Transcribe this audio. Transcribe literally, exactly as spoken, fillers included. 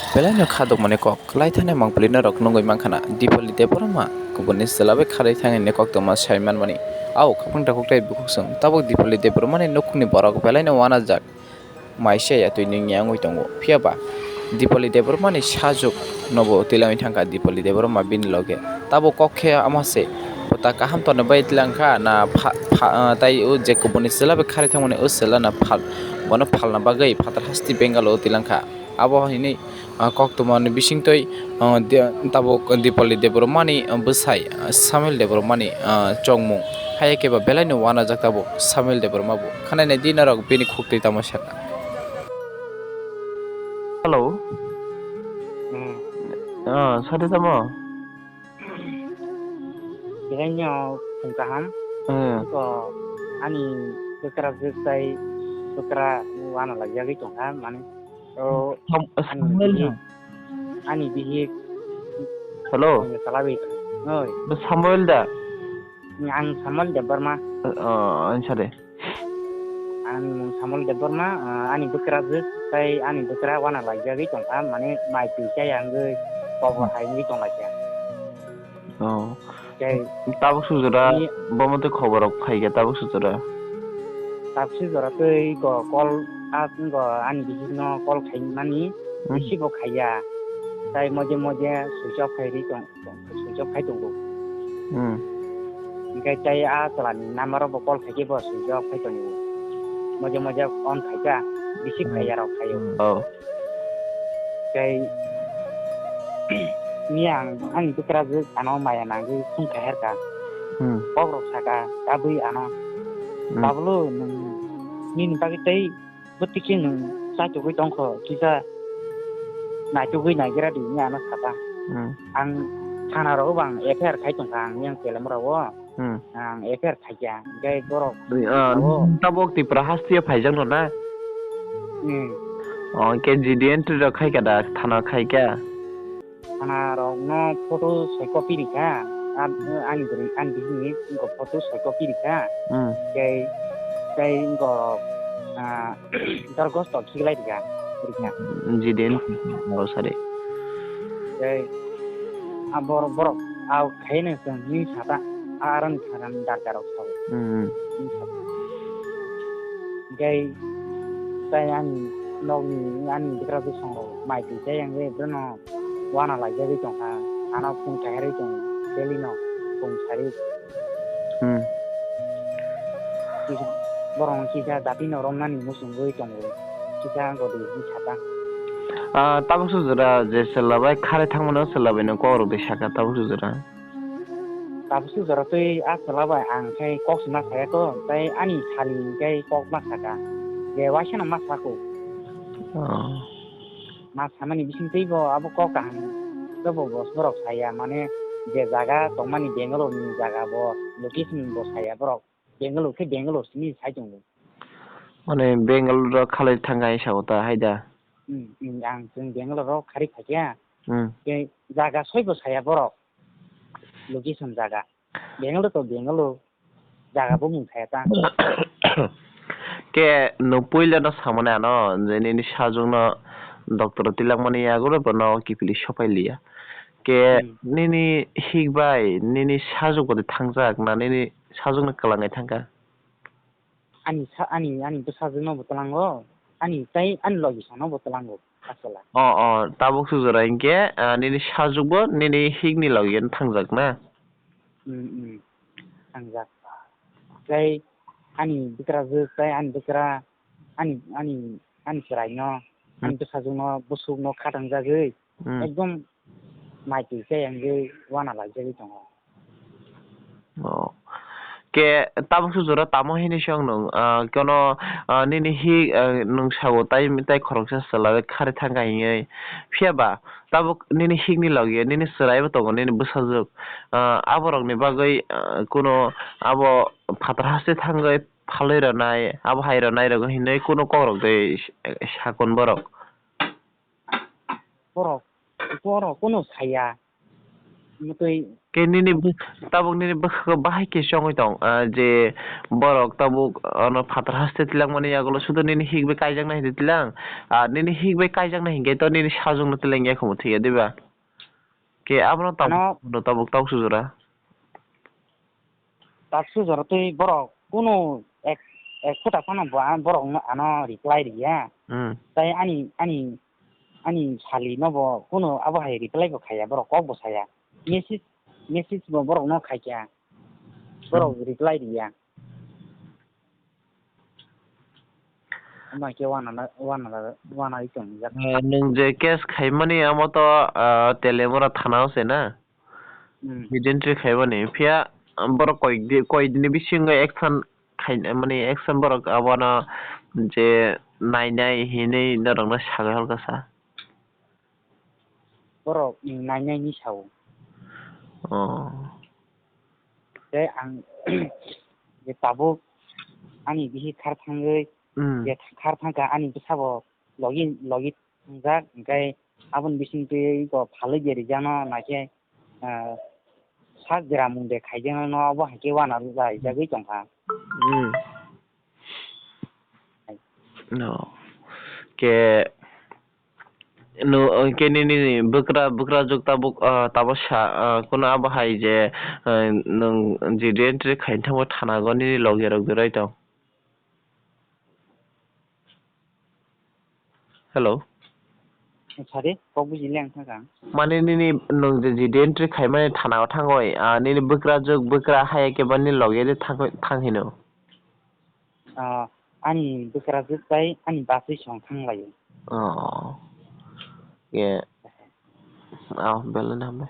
Belai no kha dukmani kok, kwlai thani mangpili norok nugwi mankha na, Dipali Debbarma kubuni chwla bai kharwi thangwi ni koktwma sai manmani. Ao khapang takhuk tei bukhuk chwng, tabuk Dipali Debbarmani nukhungni borok belai no uanajak, mai se ya twi nungya wngwi tongo. Phiya ba Dipali Debbarmani sajwk no bo twilangwi thangkha Dipali Debbarma bini loge. Tabuk kok khe ama se pota kaham tongna bai twilangkha na pha-, pha-, ah, tai o je kubuni chwla bai kharwi thangmani o chwla na phal-, bono phalna bagwi phatar hasti Bengal o twilangkha. Abo hinwi, ah, koktwmani bisingtwi, ah, de-, tabuk Dipali Debbarmani, ah, bwsai, ah, Samuel Debbarmani, ah, chongmung. Haiya khe ba belai no uanajak tabuk Samuel Debbarma bo. Khwnai nai di norok bini khuktwi tamo sakha. Hello. Hmm. Ah, sadi tamo? Belai no phung kaham. Hmm. Ko ani bwkrajwk tai bwkra uana laijagwi tongkha, mane, o, Sam-, ani Samuel bihik, da? Ani bihik. Hello. Ang salabi. Oi. Bo Samuel da? Ang Samuel Debbarma. Oh, ang sade. Ang Samuel Debbarma, ah, ani bwkrajwk tai ani bwkra uana laijagwi tongkha, mane mai twi chaya wngwi kobor hai wngwi tonglaikha. Oh. Tei tabuk sujura ni- bo motwi khobor rok phaikha tabuk sujura. Tabuk sujura tei go call, a, go ani bihik no call khaimani, hmm, receive bo khaiya. Tai moje moje switch off khai ri tong, switch off khai tongo. Hmm. Hinkhe tai a chwla ni number o bo call khaikhe bo switch off khai tongo. Moje moje on khaikha, receive, hmm, khaiya rok khaio. Oh. Tei ni ang ani bwkrajwk ano maya nangwi phone khaherkha. Hmm. Bokrok saka, "Tabwi ano." Hmm. "Bablu, nwng nini bagwi tei bwtwi khe nwng chaitugwi tongkho, kisa naitugwi naigra di," hinwi ano saka. Hmm. Ang thana rogo bo ang F I R khai tongkha, ang yang Telamura o. Hmm. Ang F I R khaikha, hingke borok, ah, abo tabok Tripura hasteo phaijakno na? Hmm. Oh, hingke G D entry rok khaikha da, thana khaikha? Thana rokno photo soi copy rikha, ab-, ani bwrwi, ani bihikni wngkha photo soi copy rikha. Hmm. Tei, tei wngkha, ah, Dorgos tok khiklai rikha, rikha. G D entry rok sari. Tei, a borok, borok, a khaino chwng hinwi sata, a aroni thana darkarok sao. Hmm. Hinwi sata. Tei, tei ani nokni, ani bwkrajwk songo, mai twi tei ang bwrwino uana laijagwi tongkha, ano phone kaiharwi tongo, daily no phone sari. Hmm. Kisa borokno kisa jatino romnani muchungwi tongo, kisa godi hinwi sata. Ah, tabuk sujura je chwla bai kharwi thangmano chwla bai no kok rwgwi saka tabuk sujura. Tabuk sujura twi a chwla bai ang khe kok se ma saya to, tei ani sali khe kok ma saka, je waisano ma sako. Oh. Ma samani bising tei bo abo kok kaham khe bo boss borok saya, mane je jaga tongmani Bangalore ni jaga bo location bo saya borok, Bangalore khe Bangalore simi sai tongo. Mane Bangalore ro khalai thangkha hinwi sao ta hai da? Hmm, hmm, ang chwng Bangalore ro kharwi phaikha. Hmm. Tei jaga soi bo saya borok, location jaga. Bangalore to Bangalore, jaga bumung saya ta. Ke nwng puila no samani ano je nini sajwk no doctor twilangmani yago bono kiphilwi sopai liya. Ke, hmm, nini hik bai nini sajwk bo thangjak na nini sajwk no kwlangwi thangkha? Ani sa-, ani, ani bwsajwk no bo twlango, ani tei ani logi song no bo twlango, aswla. O, o, tabuk sujura hinkhe, ah, nini sajwk bo nini hik ni logi no thangjak na? Hmm, hmm. Thangjak. Tei ani bwkrajwk tei ani bwkra, ani, ani, ani chwraino, ani, hmm, bwsajwkno bwswkno khatangjagwi, hmm, ekdom mai twi khe wngwi uana laijagwi tongo. O. Ke tabuk sujura tamo hini se nwng, ah, kono, ah, nini hi, ah, nwng sago tai, tai khoroksa chwla kharwi thangkha hinwi. Phiya ba, tabuk nini hikni logi, nini chwrai bo tongo, nini bwsajwk. Ah, aborokni bagwi, ah, kuno abo phatar haste thangwi phalwi rwnai, abo hai rwnai rwgo hinwi kuno kokrok de sakon borok. Borok, borok kuno saya. Mutwi. Ke nini bw-, tabuk nini bwkhago bahai khe chongwi tong, ah, je borok tabuk ano phatar haste tilangmani yagulo sudo nini hik bai kaijak nai hinwi tilang, ah, nini hik bai kaijak nai hinkhe to nini sajwkno tilang ya khumu thwiya diba? Ke abono tabuk, ano tabuk tabuk sujura. Tabuk sujura twi borok kunu ek, ek phuta phano bo, ah, borok no ano reply riya. Hmm. Tai ani, ani, ani sali no bo kunu abo hai reply bo khaiya, borok kok bo saya. Message, message bo borok no khaikha. Borok reply riya. Ama khe wana, wana, wana ri tongjak. Ah, nwng je case khaimani amo to, ah, Telemura thana o se na? Hmm. Hidden entry khaimani. Phiya borok koi di-, koi dini bisingo action khai, mani action borok abono je nainai hinwi norokno sagwi halka sa. Borok, mm, nainai ni sao. Oh. Tei ang je tabuk ani bihi khar thangwi, hmm, je khar thangkha ani bwsabo logi, logi thangjak, hwnkhe aboni bisingtwi bo phalwi berijakno naikhe, ah, sak jera mung de khaijakno abo hai khe wana rwjak jagwi tongkha. Hmm. No. Ke no, ke nini bwkra, bwkra juk tabuk, ah, tabuk sa, ah, kuno abo hai je, ah, nwng je re entry khaini thangwi thana go nini logi rok berai tong. Hello. Sari, kok buji le ang thangkha. Mane nini nwng je, je re entry khaimani thana o thangwi, ah, nini bwkra juk, bwkra hai eke ba nini logi de thangwi, thang hino. Ah, ani bwkra juk tai ani bachwi song thang laio. Oh. Ye. Oh, belai no hambai.